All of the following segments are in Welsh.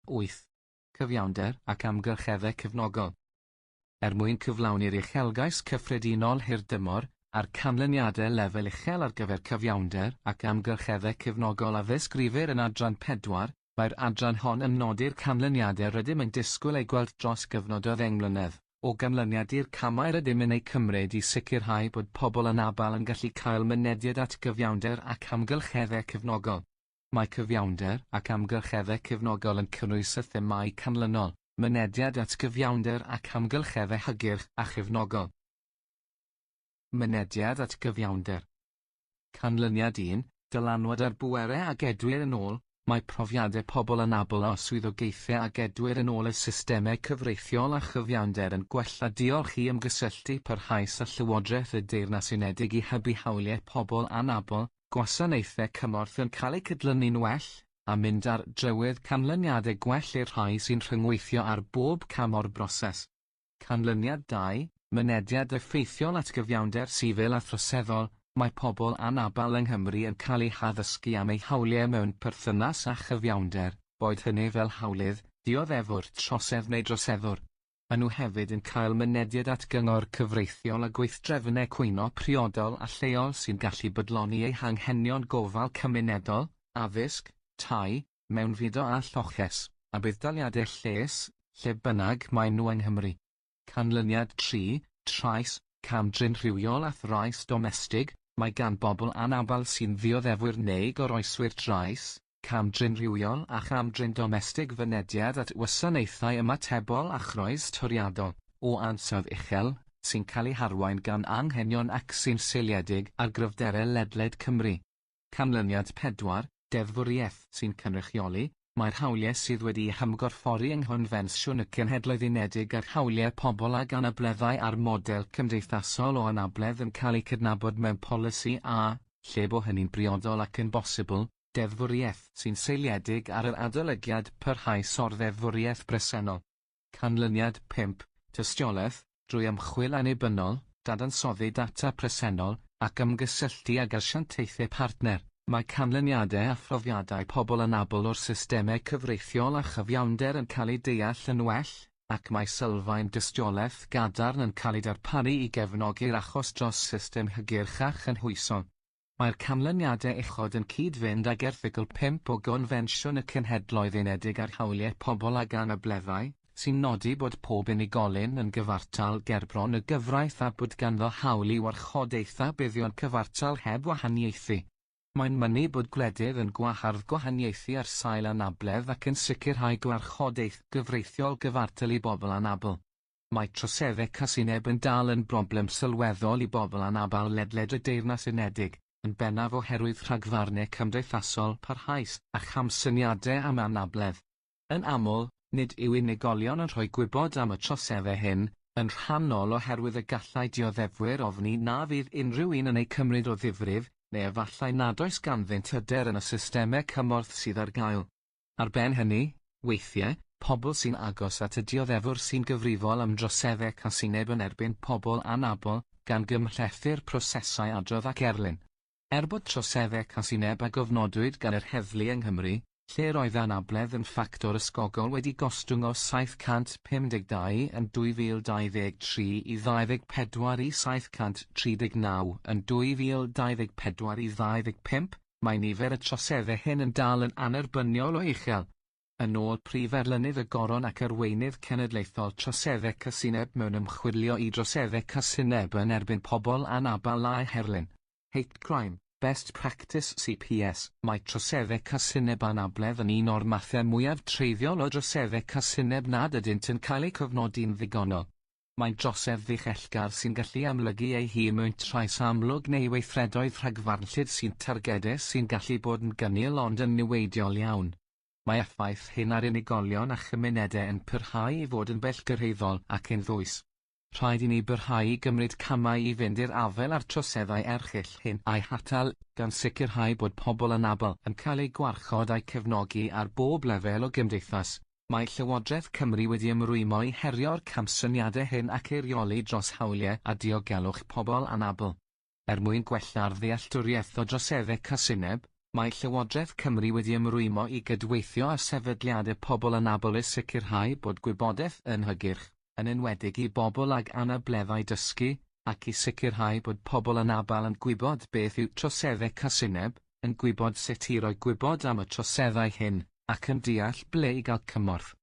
8. Cyfiawnder ac amgylcheddau cefnogol. Er mwyn cyflawni'r uchelgais cyffredinol hirdymor, a'r canlyniadau lefel uchel ar gyfer cyfiawnder ac amgylcheddau cefnogol a ddisgrifir yn adran 4, mae'r adran hon yn nodi'r canlyniadau rydym yn disgwyl eu gweld dros gyfnod o ddeng mlynedd, o ganlyniad i'r camau rydym yn eu cymryd i sicrhau bod pobl anabl yn gallu cael mynediad at gyfiawnder ac amgylcheddau cefnogol. Mae cyfiawnder ac amgylcheddau cefnogol yn cynnwys y themâu canlynol, mynediad at gyfiawnder ac amgylcheddau hygyrch a chefnogol. Mynediad at gyfiawnder. Canlyniad 1, Dylanwad ar bwerau a gedwir yn ôl, mae profiadau pobl anabl a swyddogaethau a gedwir yn ôl y systemau cyfreithiol a chyfiawnder yn gwella diolch i ymgysylltu parhaus â Llywodraeth y Deyrnas Unedig i hybu hawliau pobl anabl, gwasanaethau cymorth yn cael eu cydlynu'n well, a mynd ar drywydd canlyniadau gwell i'r rhai sy'n rhyngweithio ar bob cam o'r broses. Canlyniad 2, Mynediad effeithiol at gyfiawnder sifil a throseddol, mae pobl anabl yng Nghymru yn cael eu haddysgu am eu hawliau mewn perthynas â chyfiawnder, boed hynny fel hawlydd, dioddefwr trosedd neu droseddwr. Maen nhw hefyd yn cael mynediad at gyngor cyfreithiol a gweithdrefnau cwyno priodol a lleol sy'n gallu bodloni eu hanghenion gofal cymunedol, addysg, tai, mewnfudo a lloches, a budd-daliadau lles, lle bynnag maen nhw yng Nghymru. Canlyniad 3, Trais, cam-drin rhywiol a thrais domestig, mae gan bobl anabl sy'n ddioddefwyr neu goroeswyr trais, cam-drin rhywiol a cham-drin domestig fynediad at wasanaethau ymatebol a chroes toriadol, o ansawdd uchel, sy'n cael eu harwain gan anghenion ac sy'n seiliedig ar gryfderau ledled Cymru. Canlyniad 4, Deddfwriaeth sy'n cynrychioli, mae'r hawliau sydd wedi'u hymgorffori yng Nghonfensiwn y Cenhedloedd Unedig ar Hawliau Pobl ag Anableddau a'r model cymdeithasol o anabledd yn cael eu cydnabod mewn polisi a, lle bo hynny'n briodol ac yn bosibl, deddfwriaeth sy'n seiliedig ar yr adolygiad parhaus o'r ddeddfwriaeth bresennol. Canlyniad 5, Tystiolaeth, drwy ymchwil annibynnol, dadansoddi data presennol, ac ymgysylltu ag asiantaethau partner, mae canlyniadau a phrofiadau pobl anabl o'r systemau cyfreithiol a chyfiawnder yn cael eu deall yn well, ac mae sylfaen dystiolaeth gadarn yn cael ei darparu i gefnogi'r achos dros system hygyrch a chynhwysol. Mae'r canlyniadau uchod yn cyd-fynd ag Erthygl 5 o Gonfensiwn y Cenhedloedd Unedig ar Hawliau Pobl ag Anableddau, sy'n nodi bod pob unigolyn yn gyfartal gerbron y gyfraith a bod ganddo hawl i warchodaeth a buddion cyfartal heb wahaniaethu. Mae'n mynnu bod gwledydd yn gwahardd gwahaniaethu ar sail anabledd ac yn sicrhau gwarchodaeth gyfreithiol gyfartal i bobl anabl. Mae troseddau casineb yn dal yn broblem sylweddol i bobl anabl ledled y Deyrnas Unedig, yn bennaf oherwydd rhagfarnau cymdeithasol parhaus a chamsyniadau am anabledd. Yn aml, nid yw unigolion yn rhoi gwybod am y troseddau hyn, yn rhannol oherwydd y gallai dioddefwyr ofni na fydd unrhyw un yn eu cymryd o ddifrif, neu efallai nad oes ganddynt hyder yn y systemau cymorth sydd ar gael. Ar ben hynny, weithiau, pobl sy'n agos at y dioddefwr sy'n gyfrifol am droseddau casineb yn erbyn pobl anabl, gan gymhlethu'r prosesau adrodd ac erlyn. Er bod troseddau casineb a gofnodwyd gan yr heddlu yng Nghymru, lle roedd anabledd yn ffactor ysgogol wedi gostwng o 752 yn 2023 i 24 i 739 yn 2024 i 25, Mae nifer y troseddau hyn yn dal yn annerbyniol o uchel. Yn ôl Prif Erlynydd y Goron ac Arweinydd Cenedlaethol Troseddau Casineb mewn ymchwilio i droseddau casineb yn erbyn pobl anabl a'u herlyn, Hate Crime, Best Practice CPS, mae troseddau casineb anabledd yn un o'r mathau mwyaf treiddiol o droseddau casineb nad ydynt yn cael eu cofnodi'n ddigonol. Mae'n drosedd ddichellgar sy'n gallu amlygu ei hun mewn trais amlwg neu weithredoedd rhagfarnllyd sy'n targedu sy'n gallu bod yn gynnil ond yn niweidiol iawn. Mae effaith hyn ar unigolion a chymunedau yn parhau i fod yn bellgyrhaeddol ac yn ddwys. Rhaid i ni barhau i gymryd camau i fynd i'r afael â'r troseddau erchyll hyn a'u hatal, gan sicrhau bod pobl anabl yn cael eu gwarchod a'u cefnogi ar bob lefel o gymdeithas. Mae Llywodraeth Cymru wedi ymrwymo i herio'r camsyniadau hyn ac eirioli dros hawliau a diogelwch pobl anabl. Er mwyn gwella'r ddealltwriaeth o droseddau casineb, Mae Llywodraeth Cymru wedi ymrwymo i gydweithio â sefydliadau pobl anabl i sicrhau bod gwybodaeth yn hygyrch, yn enwedig i bobl ag anableddau dysgu, ac i sicrhau bod pobl anabl yn gwybod beth yw troseddau casineb, yn gwybod sut i roi gwybod am y troseddau hyn, ac yn deall ble i gael cymorth.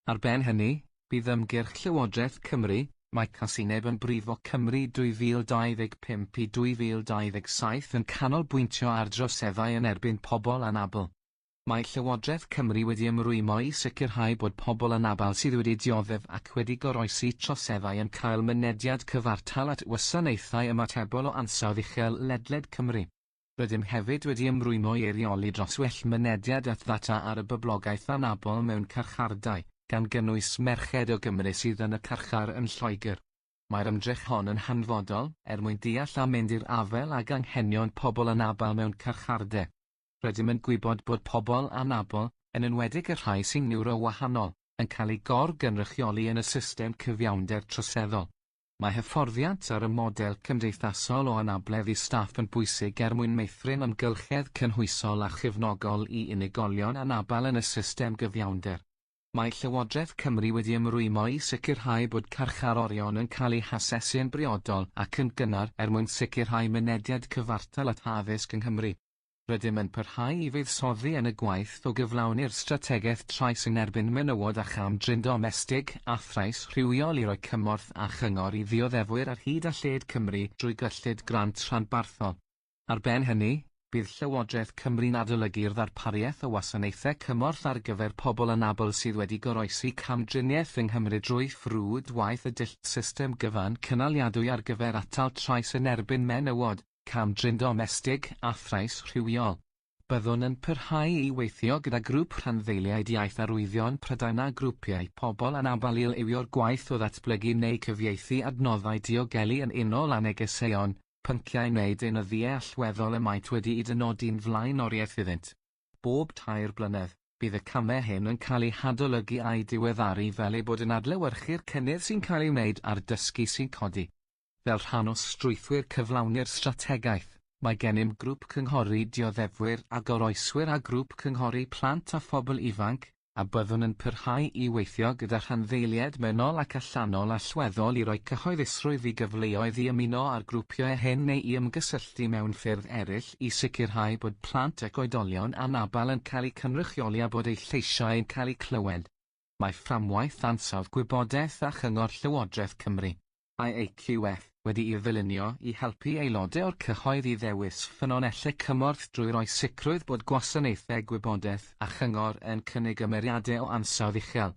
Ar ben hynny, bydd ymgyrch Llywodraeth Cymru, Mae Casineb yn Brifo Cymru 2025 i 2027 yn canolbwyntio ar droseddau yn erbyn pobl anabl. Mae Llywodraeth Cymru wedi ymrwymo i sicrhau bod pobl anabl sydd wedi dioddef ac wedi goroesi troseddau yn cael mynediad cyfartal at wasanaethau ymatebol o ansawdd uchel ledled Cymru. Rydym hefyd wedi ymrwymo i eirioli dros well mynediad at ddata ar y boblogaeth anabl mewn carchardai, gan gynnwys merched o Gymru sydd yn y carchar yn Lloegr. Mae'r ymdrech hon yn hanfodol er mwyn deall a mynd i'r afael ag anghenion pobl anabl mewn carchardai. Rydym yn gwybod bod pobl anabl, yn enwedig y rhai sy'n niwrowahanol, yn cael eu gor-gynrychioli yn y system cyfiawnder troseddol. Mae hyfforddiant ar y model cymdeithasol o anabledd i staff yn bwysig er mwyn meithrin amgylchedd cynhwysol a chefnogol i unigolion anabl yn y system gyfiawnder. Mae Llywodraeth Cymru wedi ymrwymo i sicrhau bod carcharorion yn cael eu hasesu'n briodol ac yn gynnar er mwyn sicrhau mynediad cyfartal at addysg yng Nghymru. Rydym yn parhau i fuddsoddi yn y gwaith o gyflawni'r strategaeth trais yn erbyn menywod a cham-drin domestig a thrais rhywiol i roi cymorth a chyngor i ddioddefwyr ar hyd a lled Cymru drwy gyllid grant rhanbarthol. Ar ben hynny, bydd Llywodraeth Cymru'n adolygu'r ddarpariaeth o wasanaethau cymorth ar gyfer pobl anabl sydd wedi goroesi camdriniaeth yng Nghymru drwy ffrwd waith y dull system gyfan cynaliadwy ar gyfer atal trais yn erbyn menywod, cam-drin domestig a thrais rhywiol. Byddwn yn parhau i weithio gyda grŵp rhanddeiliaid iaith arwyddion Prydain a grwpiau pobl anabl i lywio'r gwaith o ddatblygu neu cyfieithu adnoddau diogelu yn unol â negeseuon, pynciau neu deunyddiau allweddol y maent wedi'u dynodi'n flaenoriaeth iddynt. Bob tair blynedd, bydd y camau hyn yn cael eu hadolygu a'u diweddaru fel eu bod yn adlewyrchu'r cynnydd sy'n cael ei wneud a'r dysgu sy'n codi. Fel rhan o strwythur cyflawni'r strategaeth, mae gennym Grŵp Cynghori Dioddefwyr a Goroeswyr a Grŵp Cynghori Plant a Phobl Ifanc, a byddwn yn parhau i weithio gyda rhanddeiliaid mewnol ac allanol allweddol i roi cyhoeddusrwydd i gyfleoedd i ymuno â'r grwpiau hyn neu i ymgysylltu mewn ffyrdd eraill i sicrhau bod plant ac oedolion anabl yn cael eu cynrychioli a bod eu lleisiau yn cael eu clywed. Mae Fframwaith Ansawdd Gwybodaeth a Chyngor Llywodraeth Cymru, IAQF, wedi'i ddylunio i helpu aelodau o'r cyhoedd i ddewis ffynonellau cymorth drwy roi sicrwydd bod gwasanaethau gwybodaeth a chyngor yn cynnig ymyriadau o ansawdd uchel.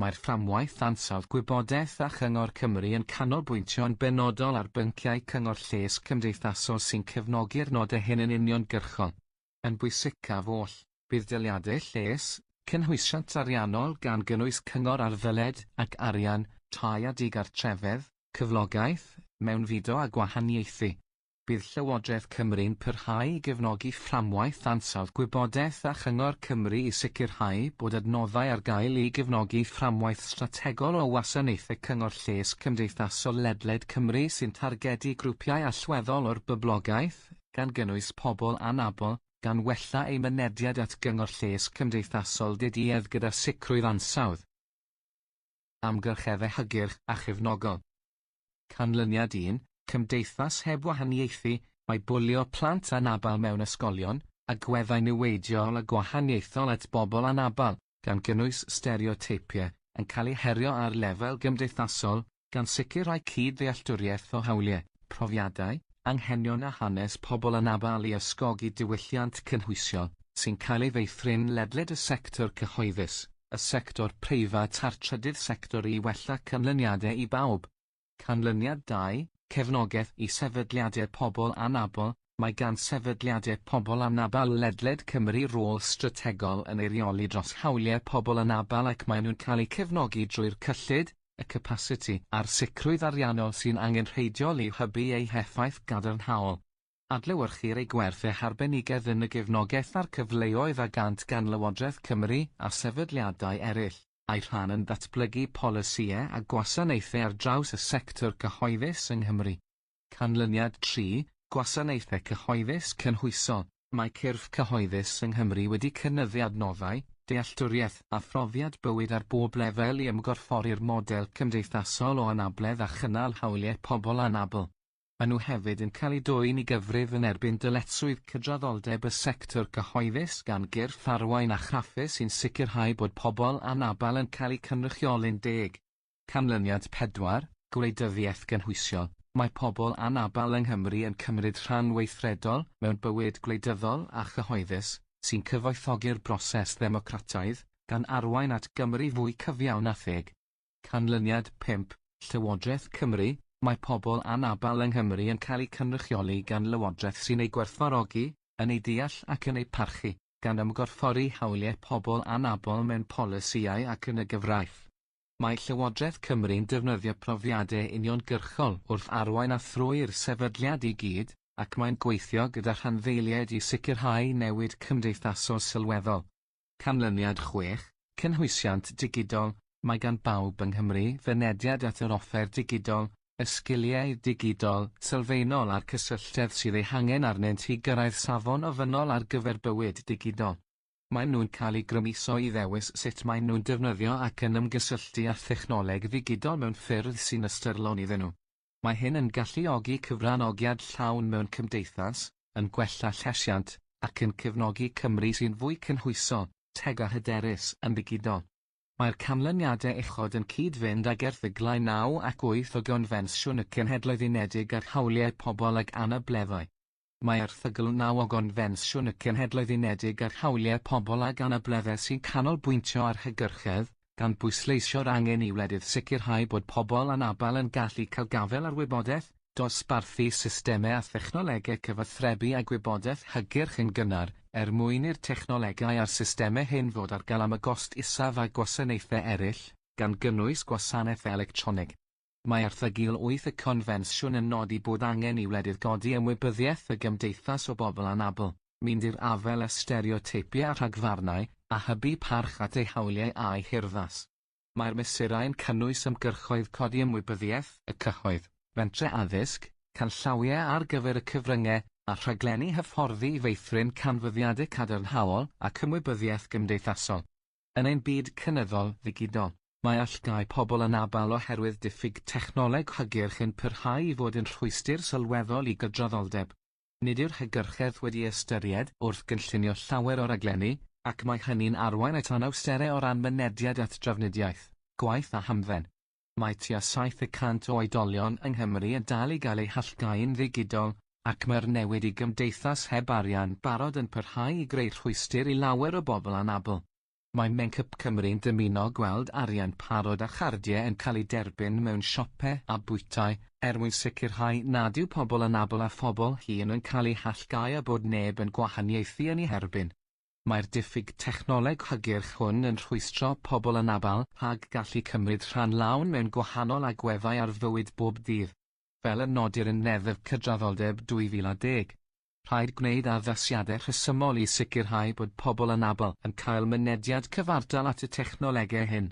Mae'r Fframwaith Ansawdd Gwybodaeth a Chyngor Cymru yn canolbwyntio'n benodol ar bynciau cyngor lles cymdeithasol sy'n cefnogi'r nodau hyn yn uniongyrchol. Yn bwysicaf oll, bydd daliadau lles, cynhwysiant ariannol gan gynnwys cyngor ar ddyled ac arian, tai a digartrefedd, cyflogaeth, mewnfudo a gwahaniaethu. Bydd Llywodraeth Cymru'n parhau i gefnogi Fframwaith Ansawdd Gwybodaeth a Chyngor Cymru i sicrhau bod adnoddau ar gael i gefnogi fframwaith strategol o wasanaethau cyngor lles cymdeithasol ledled Cymru sy'n targedu grwpiau allweddol o'r boblogaeth, gan gynnwys pobl anabl, gan wella eu mynediad at gyngor lles cymdeithasol diduedd gyda sicrwydd ansawdd, amgylcheddau hygyrch a chefnogol. Canlyniad 1, Cymdeithas heb wahaniaethu, mae bwlio plant anabl mewn ysgolion, agweddau niweidiol a gwahaniaethol at bobl anabl, gan gynnwys stereoteipiau, yn cael eu herio ar lefel gymdeithasol, gan sicrhau cyd-ddealltwriaeth o hawliau, profiadau, anghenion a hanes pobl anabl i ysgogi diwylliant cynhwysiol, sy'n cael ei feithrin ledled y sector cyhoeddus, y sector preifat a'r trydydd sector i wella canlyniadau i bawb. Canlyniad 2, Cefnogaeth i sefydliadau pobl anabl, Mae gan sefydliadau pobl anabl ledled Cymru rôl strategol yn eirioli dros hawliau pobl anabl ac maen nhw'n cael eu cefnogi drwy'r cyllid, y capasiti a'r sicrwydd ariannol sy'n angenrheidiol i hybu eu heffaith gadarnhaol. Adlewyrchir eu gwerth eu harbenigedd yn y gefnogaeth a'r cyfleoedd a gânt gan Lywodraeth Cymru a sefydliadau eraill, a'i rhan yn datblygu polisïau a gwasanaethau ar draws y sector cyhoeddus yng Nghymru. Canlyniad 3, Gwasanaethau cyhoeddus cynhwysol. Mae cyrff cyhoeddus yng Nghymru wedi cynyddu adnoddau, dealltwriaeth a phrofiad bywyd ar bob lefel i ymgorffori'r model cymdeithasol o anabledd a chynnal hawliau pobl anabl. Maen nhw hefyd yn cael eu dwyn i gyfrif yn erbyn dyletswydd cydraddoldeb y sector cyhoeddus gan gyrff arwain a chraffu sy'n sicrhau bod pobl anabl yn cael eu cynrychioli'n deg. Canlyniad 4, Gwleidyddiaeth gynhwysiol, Mae pobl anabl yng Nghymru yn cymryd rhan weithredol mewn bywyd gwleidyddol a chyhoeddus, sy'n cyfoethogi'r broses ddemocrataidd, gan arwain at Gymru fwy cyfiawn a theg. Canlyniad 5, Llywodraeth Cymru, Mae pobl anabl yng Nghymru yn cael eu cynrychioli gan lywodraeth sy'n eu gwerthfawrogi, yn eu deall ac yn eu parchu, gan ymgorffori hawliau pobl anabl mewn polisïau ac yn y gyfraith. Mae Llywodraeth Cymru'n defnyddio profiadau uniongyrchol wrth arwain a thrwy'r sefydliad i gyd, ac mae'n gweithio gyda rhanddeiliaid i sicrhau newid cymdeithasol sylweddol. Canlyniad 6, Cynhwysiant digidol, Mae gan bawb yng Nghymru fynediad at yr offer digidol, y sgiliau digidol sylfaenol a'r cysylltedd sydd eu hangen arnynt i gyrraedd safon ofynnol ar gyfer bywyd digidol. Maen nhw'n cael eu grymuso i ddewis sut maen nhw'n defnyddio ac yn ymgysylltu â thechnoleg ddigidol mewn ffyrdd sy'n ystyrlon iddyn nhw. Mae hyn yn galluogi cyfranogiad llawn mewn cymdeithas, yn gwella llesiant, ac yn cefnogi Cymru sy'n fwy cynhwysol, teg a hyderus yn ddigidol. Mae'r canlyniadau uchod yn cyd-fynd ag erthyglau 9 ac 8 o Gonfensiwn y Cenhedloedd Unedig ar Hawliau Pobl ag Anableddau. Mae Erthygl 9 o Gonfensiwn y Cenhedloedd Unedig ar Hawliau Pobl ag Anableddau sy'n canolbwyntio ar hygyrchedd, gan bwysleisio'r angen i wledydd sicrhau bod pobl anabl yn gallu cael gafael ar wybodaeth, dosbarthu systemau a thechnolegau cyfathrebu a gwybodaeth hygyrch yn gynnar, er mwyn i'r technolegau a'r systemau hyn fod ar gael am y gost isaf a gwasanaethau eraill, gan gynnwys gwasanaeth electronig. Mae Erthygl 8 y Confensiwn yn nodi bod angen i wledydd godi ymwybyddiaeth y gymdeithas o bobl anabl, mynd i'r afael â stereoteipiau a rhagfarnau, a hybu parch at eu hawliau a'u hurddas. Mae'r mesurau'n cynnwys ymgyrchoedd codi ymwybyddiaeth y cyhoedd, mentrau addysg, canllawiau ar gyfer y cyfryngau, a rhaglenni hyfforddi i feithrin canfyddiadau cadarnhaol ac ymwybyddiaeth gymdeithasol. Yn ein byd cynyddol ddigidol, mae allgau pobl anabl oherwydd diffyg technoleg hygyrch yn parhau i fod yn rhwystr sylweddol i gydraddoldeb. Nid yw'r hygyrchedd wedi ei ystyried wrth gynllunio llawer o raglenni, ac mae hynny'n arwain at anawsterau o ran mynediad at drafnidiaeth, gwaith a hamdden. Mae tua 7 y cant o oedolion yng Nghymru yn dal i gael eu hallgau'n ddigidol, ac mae'r newid i gymdeithas heb arian barod yn parhau i greu rhwystr i lawer o bobl anabl. Mae Mencap Cymru'n dymuno gweld arian parod a chardiau yn cael eu derbyn mewn siopau a bwytai, er mwyn sicrhau nad yw pobl anabl a phobl hŷn yn cael eu hallgau a bod neb yn gwahaniaethu yn eu herbyn. Mae'r diffyg technoleg hygyrch hwn yn rhwystro pobl anabl rhag gallu cymryd rhan lawn mewn gwahanol agweddau ar fywyd bob dydd. Fel y nodir yn Neddf Cydraddoldeb 2010, Rhaid gwneud addasiadau rhesymol i sicrhau bod pobl anabl yn cael mynediad cyfartal at y technolegau hyn.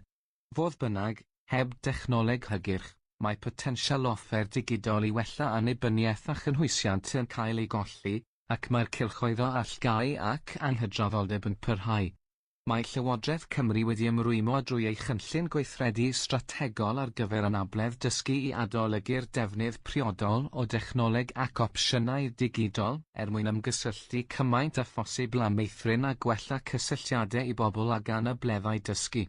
Fodd bynnag, heb dechnoleg hygyrch, mae potensial offer digidol i wella annibyniaeth a chynhwysiant yn cael ei golli, ac mae'r cylchoedd o allgáu ac anghydraddoldeb yn parhau. Mae Llywodraeth Cymru wedi ymrwymo drwy ei Chynllun Gweithredu Strategol ar gyfer Anabledd Dysgu i adolygu'r defnydd priodol o dechnoleg ac opsiynau digidol er mwyn ymgysylltu cymaint â phosibl â meithrin a gwella cysylltiadau i bobl ag anableddau dysgu.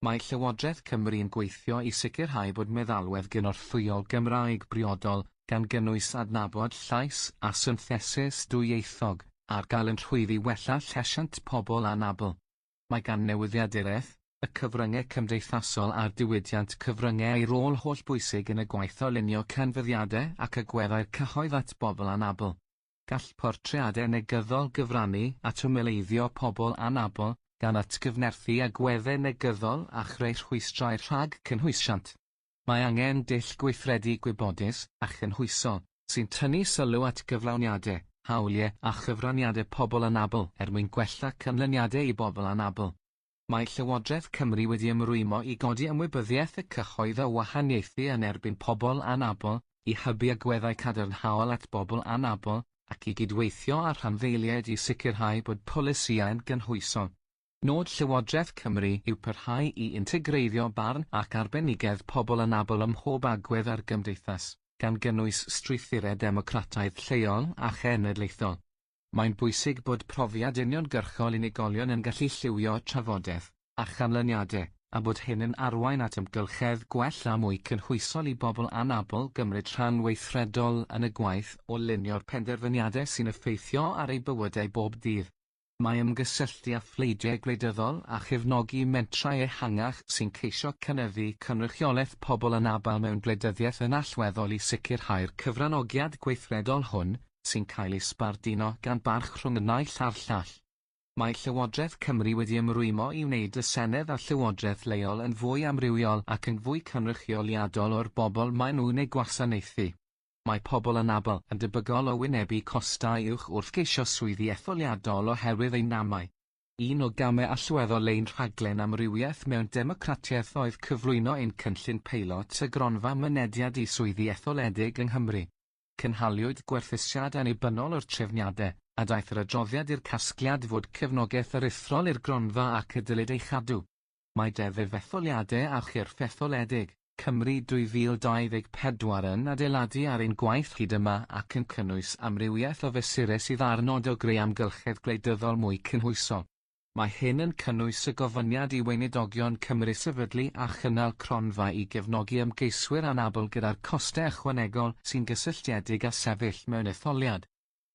Mae Llywodraeth Cymru'n gweithio i sicrhau bod meddalwedd gynorthwyol Gymraeg briodol, gan gynnwys adnabod llais a synthesis dwyieithog, ar gael yn rhwydd i wella llesiant pobl anabl. Mae gan newyddiaduraeth, y cyfryngau cymdeithasol a'r diwydiant cyfryngau ei rôl hollbwysig yn y gwaith o lunio canfyddiadau ac agweddau'r cyhoedd at bobl anabl. Gall portreadau negyddol gyfrannu at ymwleiddio pobl anabl, gan atgyfnerthu agweddau negyddol a chreu rhwystrau rhag cynhwysiant. Mae angen dull gweithredu gwybodus a chynhwysol, sy'n tynnu sylw at gyflawniadau, hawliau a chyfraniadau pobl anabl er mwyn gwella canlyniadau i bobl anabl. Mae Llywodraeth Cymru wedi ymrwymo i godi ymwybyddiaeth y cyhoedd o wahaniaethu yn erbyn pobl anabl, i hybu agweddau cadarnhaol at bobl anabl, ac i gydweithio â rhanddeiliaid i sicrhau bod polisïau'n gynhwysol. Nod Llywodraeth Cymru yw parhau i integreiddio barn ac arbenigedd pobl anabl ym mhob agwedd ar gymdeithas, gan gynnwys strwythurau democrataidd lleol a chenedlaethol. Mae'n bwysig bod profiad uniongyrchol unigolion yn gallu lliwio trafodaeth, a chanlyniadau, a bod hyn yn arwain at amgylchedd gwell a mwy cynhwysol i bobl anabl gymryd rhan weithredol yn y gwaith o lunio'r penderfyniadau sy'n effeithio ar eu bywydau bob dydd. Mae ymgysylltu â phleidiau gwleidyddol a chefnogi mentrau ehangach sy'n ceisio cynyddu cynrychiolaeth pobl anabl mewn gwleidyddiaeth yn allweddol i sicrhau'r cyfranogiad gweithredol hwn, sy'n cael ei sbarduno gan barch rhwng y naill a'r llall. Mae Llywodraeth Cymru wedi ymrwymo i wneud y Senedd a llywodraeth leol yn fwy amrywiol ac yn fwy cynrychioliadol o'r bobl maen nhw'n eu gwasanaethu. Mae pobl anabl yn debygol o wynebu costau uwch wrth geisio swyddi etholiadol oherwydd eu namau. Un o gamau allweddol ein rhaglen amrywiaeth mewn democratiaeth oedd cyflwyno ein cynllun peilot y Gronfa Mynediad i Swyddi Etholedig yng Nghymru. Cynhaliwyd gwerthusiad annibynnol o'r trefniadau, a daeth yr adroddiad i'r casgliad fod cefnogaeth aruthrol i'r gronfa ac y dylid ei chadw. Mae Deddf Etholiadau a Chyrff Etholedig, Cymru 2024 yn adeiladu ar ein gwaith hyd yma ac yn cynnwys amrywiaeth o fesurau sydd â'r nod o greu amgylchedd gwleidyddol mwy cynhwysol. Mae hyn yn cynnwys y gofyniad i Weinidogion Cymru sefydlu a chynnal cronfa i gefnogi ymgeiswyr anabl gyda'r costau ychwanegol sy'n gysylltiedig â sefyll mewn etholiad.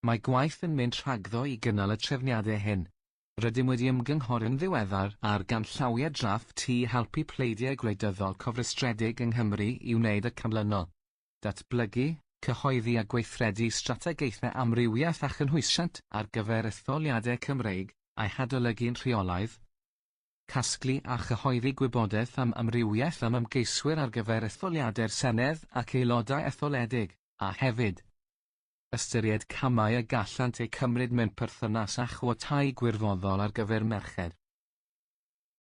Mae gwaith yn mynd rhagddo i gynnal y trefniadau hyn. Rydym wedi ymgynghori'n ddiweddar ar ganllawiau drafft i helpu pleidiau gwleidyddol cofrestredig yng Nghymru i wneud y canlynol. Datblygu, cyhoeddi a gweithredu strategaethau amrywiaeth a chynhwysiant ar gyfer etholiadau Cymreig, a'u hadolygu'n rheolaidd. Casglu a chyhoeddi gwybodaeth am amrywiaeth am ymgeiswyr ar gyfer etholiadau'r Senedd ac aelodau etholedig, a hefyd. Ystyried camau y gallant eu cymryd mewn perthynas â chwotâu gwirfoddol ar gyfer merched.